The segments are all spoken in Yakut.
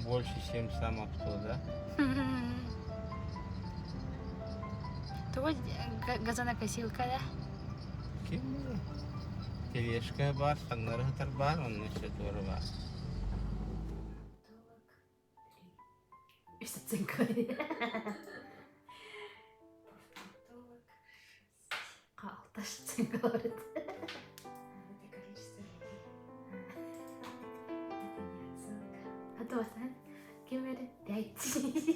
Больше, чем сам авто, да? Того газонокосилка, да? Ким Тележка бар, таҥнары сытар бар, онно өссө туора бар. Үс оценка. Алташ оценка говорит. Это количество людей. Это не оценка. А то Ким бери? Пять. Шесть.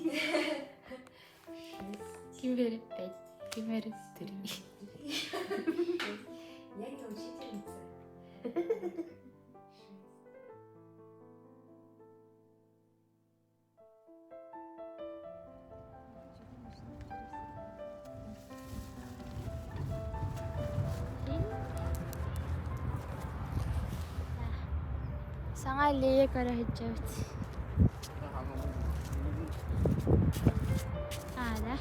Ким бери? Пять. Ким бери? Три. Шесть. Я не учительница. Шесть. Саҥа аллея көрө сылдьабыт. Аана.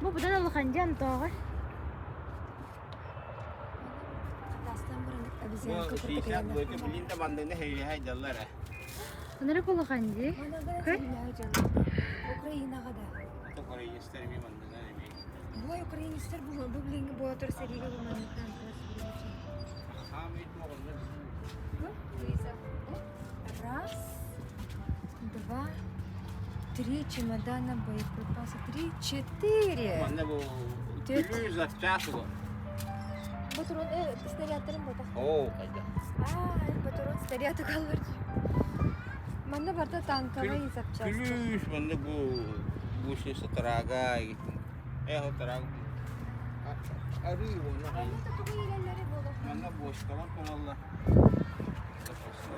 Бу быдан улахан дьон тоҕо? Атастан бұрын обезьянка Блин, да мандыны хейли дьаллар э. Ынырык улахан дии. Украинаға да. Украинецтер ми мандына эми. Бой украинецтер бу бу билиҥҥи буолар сэриигэ бу манныктан Раз, два, три чемодана боеприпасов, три, четыре. Манна бу күлүү запчаас го. Батурун э, снарядтарын ботах. Оо, кайда. Аа, батурун снаряды kalır. Манна барда танковый запчасти. Күлүүс манна бу бу сеса тарага. Э, тарага. Арыы уонна Манна бочкалар тураллар.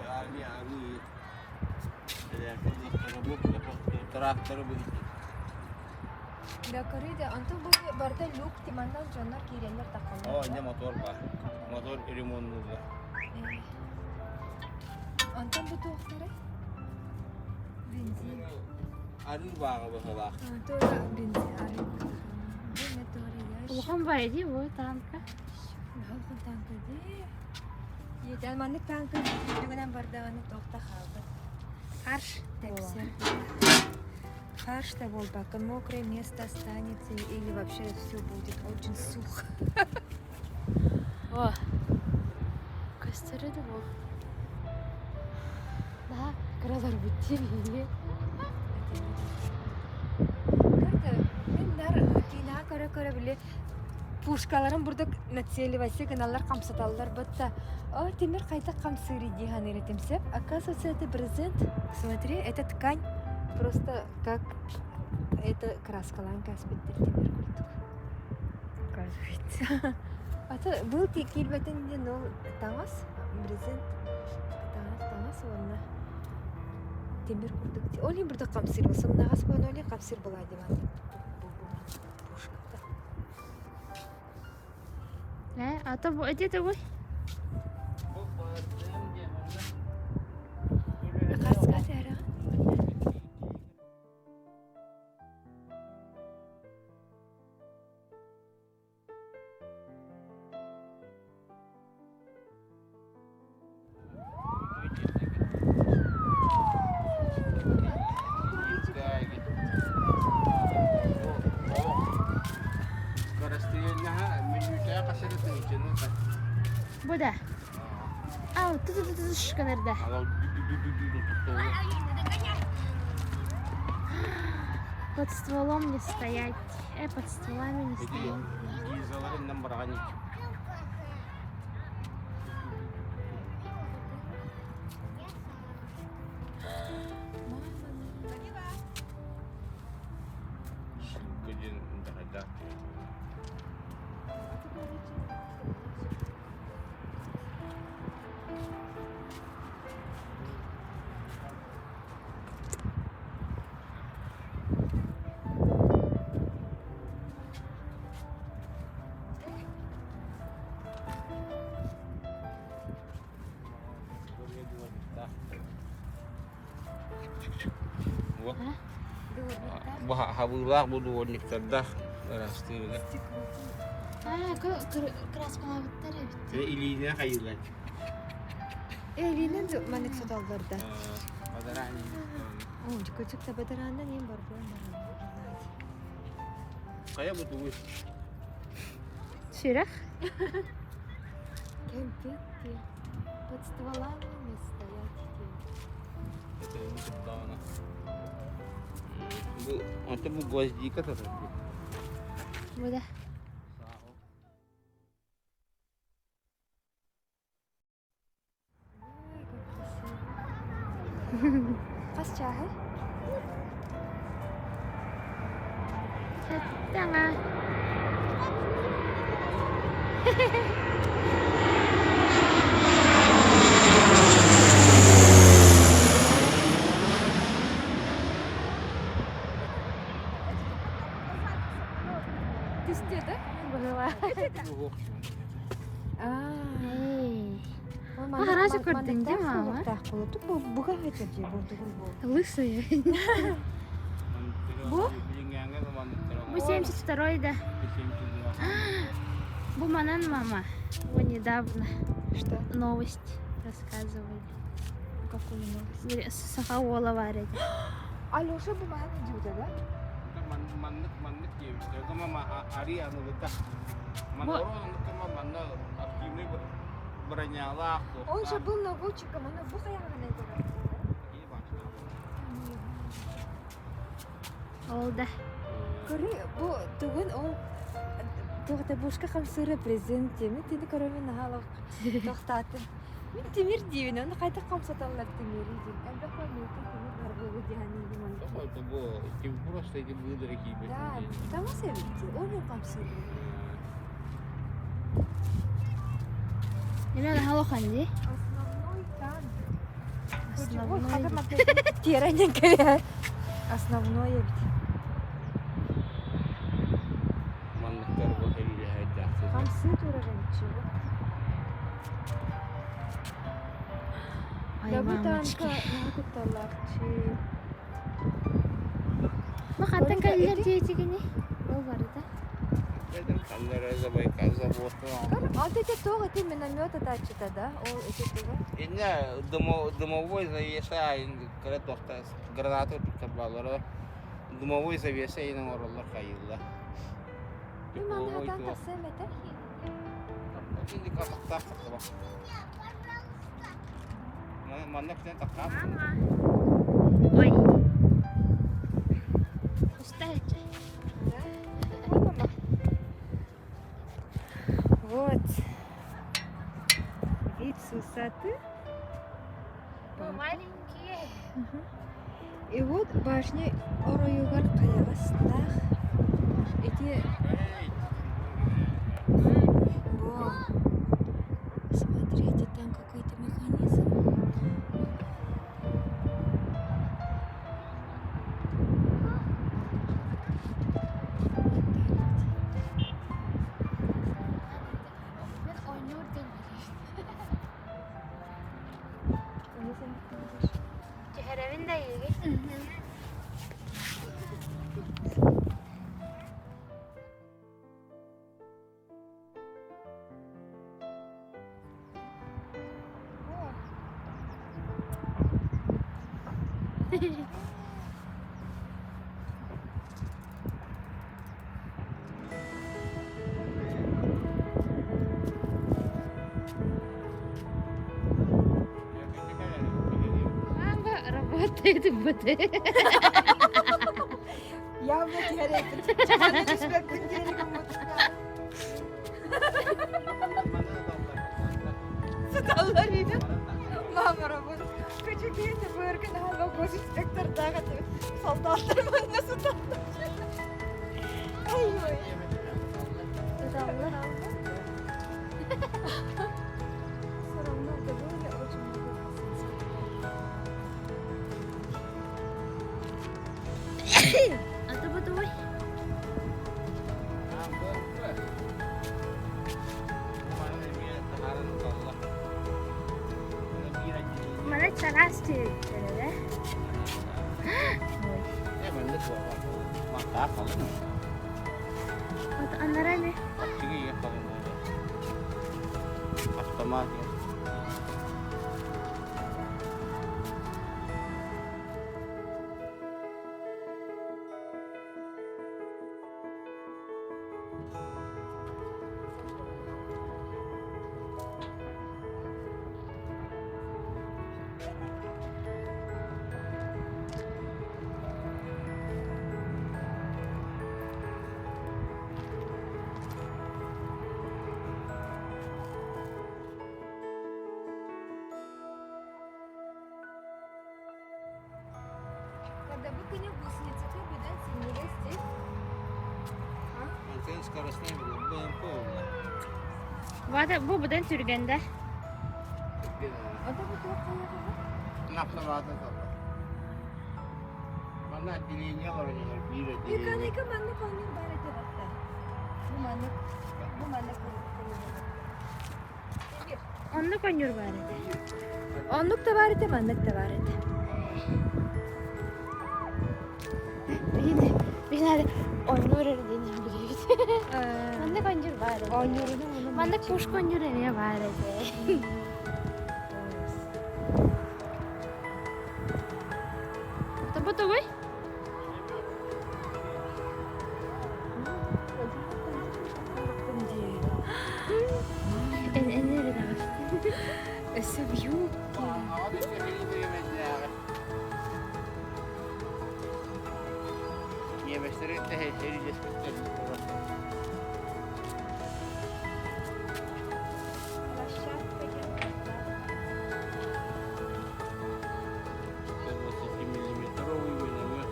Армия арыы. Тракторы бу. Да, көрүйді. Антон бу барда люк тимандан дьоннор киирэллэр тахаллар. О, инде мотор бар. Мотор ремонтлуулар. Антон бу туохтары? Бензин. Арыы бааҕа быһылаах. Туора бензин арыы. Бу мотор ящик. Улахан бай дии бу танка. Улахан танка дии. Иэтэн маннык танка үрдүгүнэн бардаҕына туохта хаалбат. Фарш. Тэпсэр. Фарш да буолбакка мокрое место останется или вообще все будет очень сухо. О, көстөрө да бу. Да, кыралар бүттү Карта мен нар киинэҕэ көрө-көрө били пушкаларын бурдук нацеливайся гыналлар хамсаталлар будто о тимир хайдах хамсыырый дии саныыр этим сөп оказывается это брезент смотри это ткань просто как это краскалаан кээспиттэр тимир курдук оказывается а то был киирбэтин диэн ол таҥас брезент таҥас таҥас уонна тимир курдук ол иһин бурдук хамсыыр сымнаҕас буолан ол иһин хамсыыр буолаа дии пушката Э, а то бу эти тугуй? Харска сээрэҕин Бу да. Ау, ту ту ту шканарда. Под стволом не стоять. Э, под стволами не стоять. Гизаларынан бараҕан Күдүн дахайдаах Бу хабыылаах бу дворниктардаах ыраастыырга. Аа, краскалаабыттар эбит. Илиинэ хайыылар. Элинен маннык сотоллор да. Бадараан. Оо, кырдьык да бадарааннан иэн барбыан баран. Хайа бу тугуй? Сүрэх. Кэмпиэт диэн. Под стволами не стоять диэн. Бу онто бу гвоздика татар. Бу да. Ой, как красиво. Хас чааһый? Таҥа. Түстүө да? Быһыылаах. Аа. Эй. Араас көрдүн дии маама. Буга этер дии бурдугун бу. Лысые. Бу? Бу 72 да. Бу манан мама. Бу недавно Что? новость рассказывали. Какую новость? Саха уола баар этэ. Алеша бу маһан идиота да? Маннык маннык диэбиттэр. Мама ари аныгыта. Манна активный бронялаах. Он же был наводчиком, аны бу хайаҕына этэр. Ол да. Көрү бу тугун ол туохта бушка хамсыыра презент диэмин тини көрөмүн наһаалах тохтаатым. Мин тимир диибин, оны хайдах хамсаталлар тимири диин. Элбэх миэхэ тимир бар буолу диһаниибин оны. Бу просто эти быдыры киибит. Да, тамас эбит. Ол хамсыыр. Эмэ наһаа дии. Основной танк. Основной. Тиэрэнин кэлэ. Основной эбит. Манныктар бу хәйдәхсез. Хамсыы турар эбит чего. Ай, Да бу танка мамочки. наһаа кутталлаахчы. Бу хантан кэллэр диэтигини? Ол барыта. Ал эти тоҕ эти миномет атааччыта да? Ол эти туга? Инне дымовой завеса кыра тохта граната туттар дымовой завеса инен ороллар хайылла. Мен маны хатан тахсыам этэ. Инди катактаах хаттаба. Манна китен тахтаах. Ой. Устаете. Ой, мама. Вот. Вид с высоты. Мы маленькие. И вот башня оройугар хайаҕастаах. Эти... Во. Смотрите, там какой-то механизм. Вот так вот. Мен ойнуур диэн Оны сен көрөр. Түһэрэбин да ииги. О, Мама работает в БТ. Явно түһэрээппин. Чаханы түспэппин диэри гыммытта. Сыталлар иди. Мама работает. Көчүкүйүн быыргын аһаҕа госинспектордаах этим. Солдаттар манна сыталлар. Ай ой. Сыталлар. Все равно в Гагарина очень много госинспекторов. А то бутовой. Манна чараас түһэрэ. Ой. Вот анара не? Автомат. кини гусеницата быдан синньигэс дии. Антон скоростной БМП буолла. Вата бу быдан түргэн да. Ата бу туох хайаҕаҕа? Напталаата салла. Манна отделение олорон иһэр биир отделение. Юканыка маннык оонньуур баар этэ батта. Бу маннык бу маннык Оннук оонньуур баар этэ. Оннук да баар этэ, маннык да баар этэ. Билин оонньуур эрэ диэн билэбит. Маннык оонньуур баар этэ. Оонньуурунан уну Маннык пушка оонньуур эмиэ баар этэ. Тобу тугуй? Өссө вьюки. Ньиэмэстэри сэриилэспиттэр. Миллиметровый миномет.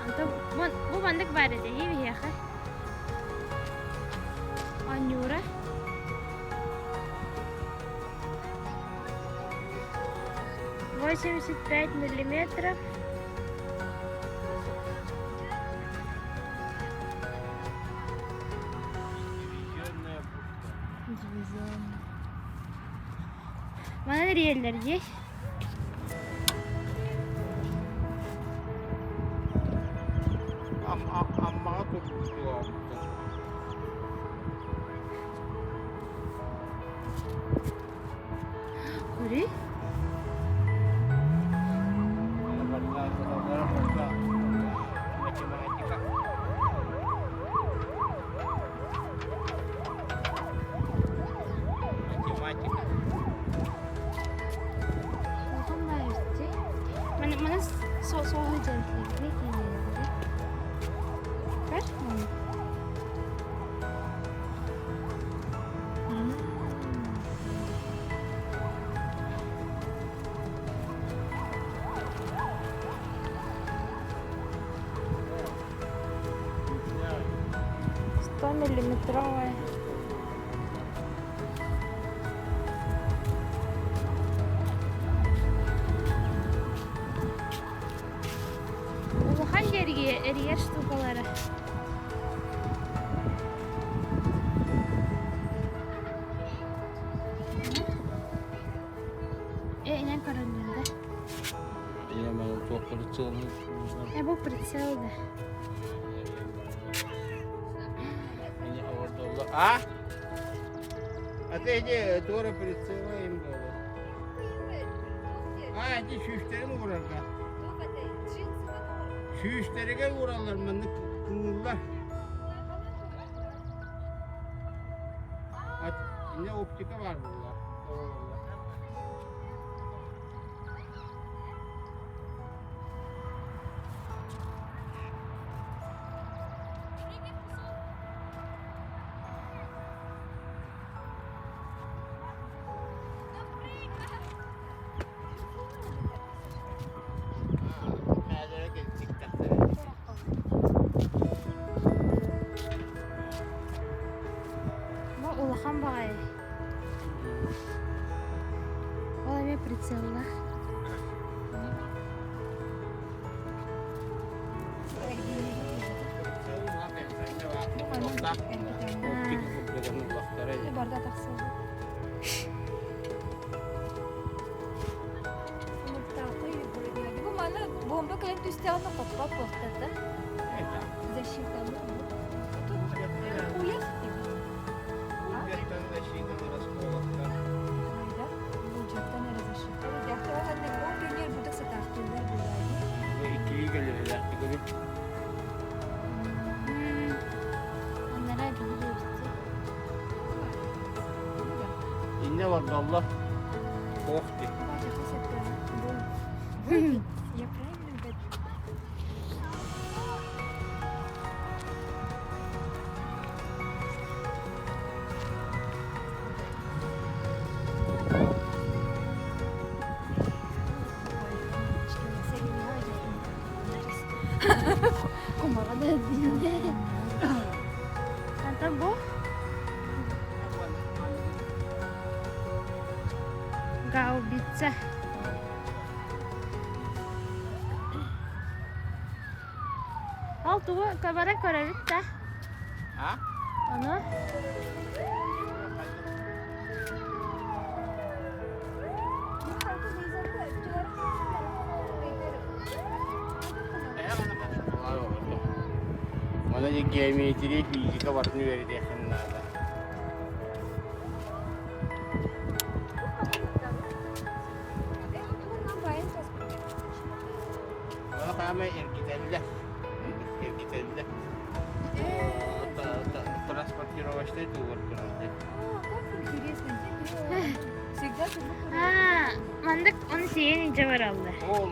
Антон бу маннык баар этэ биһиэхэ. Оонньуура. 85 миллиметров. Дивизионная пушка. Дивизион. Манан эрийэллэр дии. Аммаҕа турбут Көрүй. Математика. Математика. Улахан баайы Маны маны соһу дьэнтилэргэ киинэлэргэ. Көр маны. Сто-миллиметровая. Улахан эрийэр штукалара. Э, инэн көрөллөр да. Я могу по прицелу. Э, бу прицел да. А? А ты иди, туора прицела им было. А, иди сүүстэрин уурарга. Сүүстэригэр уураллар маннык кыыллар. Инне оптика бар буолла. Бу улахан баҕайы. Ол эмиэ прицеллаах. Барда тахсыбыт. Бу маны бомба кэлэн түстэҕинэ хоппот буолтата. Защитаны. Уйах Бюджеттан эрэ защита. Ол пионер будук сатаахтыыллар Аннара биир эбит. Инне олордоллор. Ох ты. Я правильно говорю? Кумаҕа да Антон бу гаубица. Ол тугу көбөрө көрөбүт да? А? Ону? Онон геометрия, физика барытын үөрэтиэххин наада. Ону хаамай эргитэллэр. Эргитэллэр. Транспортировочный тугур турар. Всегда А, маннык оны сиэн илдьэ бараллар. Ол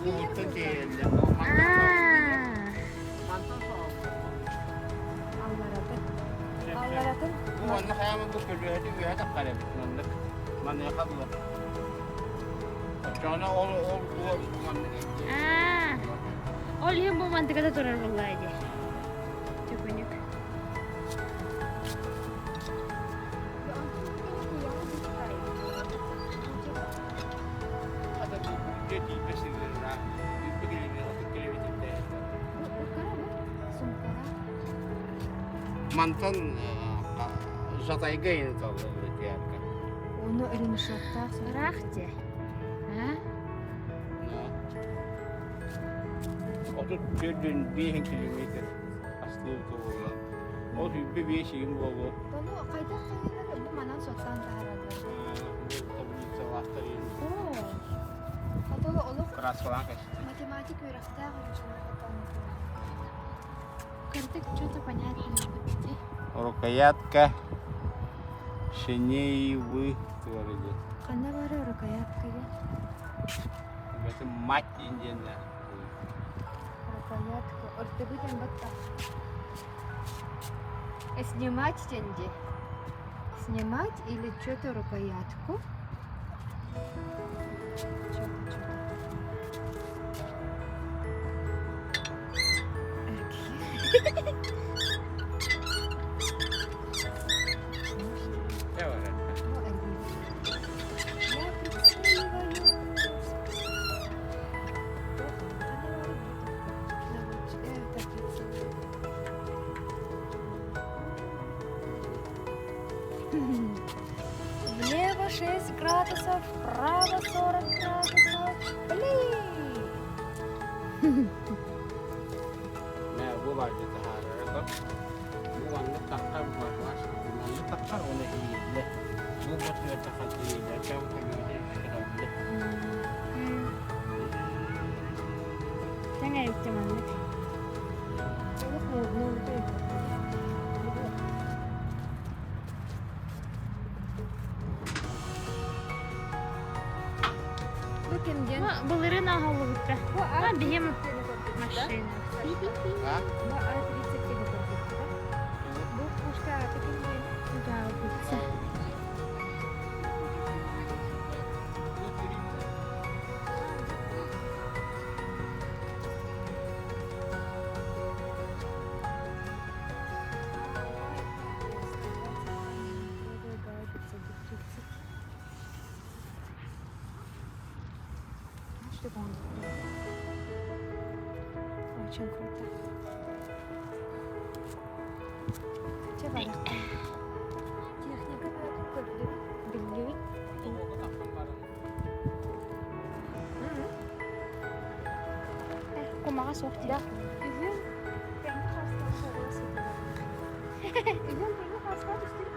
уоттан тиэйэллэр. А, Мантан соҕус. Алларатын. Алларатын. Бу манна хайаамын бу көлүөһэтин үөһэ таххар эбит маннык. Маныаха дылы. Оччоҕуна ол ол бу маннык а. Ол иһин бу мантыката турар буоллаа дии. Төкүнүк. Ата бу бүттэ тиийбэ сирдэрин бүппэ килиэбин отут килиэбитин Мантан Жатайга инталлар театр. Ону ремешоктаах Ыраах дии. А? 34 километр астыыр буолла. Ол үббэ биэс иин буолуо. Ону хайдах хайыылар бу манан суоттаан таһаараллар. Таблицалаахтар иин. Оо. Хотолу олох Краскалаан кэстэ. математик үөрэхтээх учуонай Кырдык что-то понятно дии. Рукоятка Шинеевы говорили. Ханна бары рукоятка диэн? Это мать индиана. Рукоятка. Ортогу диэн батта. Снимать дэнди. Снимать или что-то рукоятку? Что-то, что-то. Я прицеливаюсь. Влево 6 градусов, вправо 40 градусов. Блин! Бу бар таһаарара бу маннык таххар барбас маннык таххар уонна иһиллэ бу ботугар таххар иһиллэ кэм кэмигэр кырамды Тэҥэ эбит маннык. Бу ким диэн? Былырыын оһоллубутта. Бу А, биһим машина. А? Бу А-30 диэн көрбүттэ. Бу пушка аты ким диэн? Гаубица. Чтобы он Очень круто. Че бар? Техника биллибит. Кумаҕа суох дии. Үһүн тэҥҥэ хаастаах соҕула сытар. Үһүн тэҥҥэ хаастаах үстүр.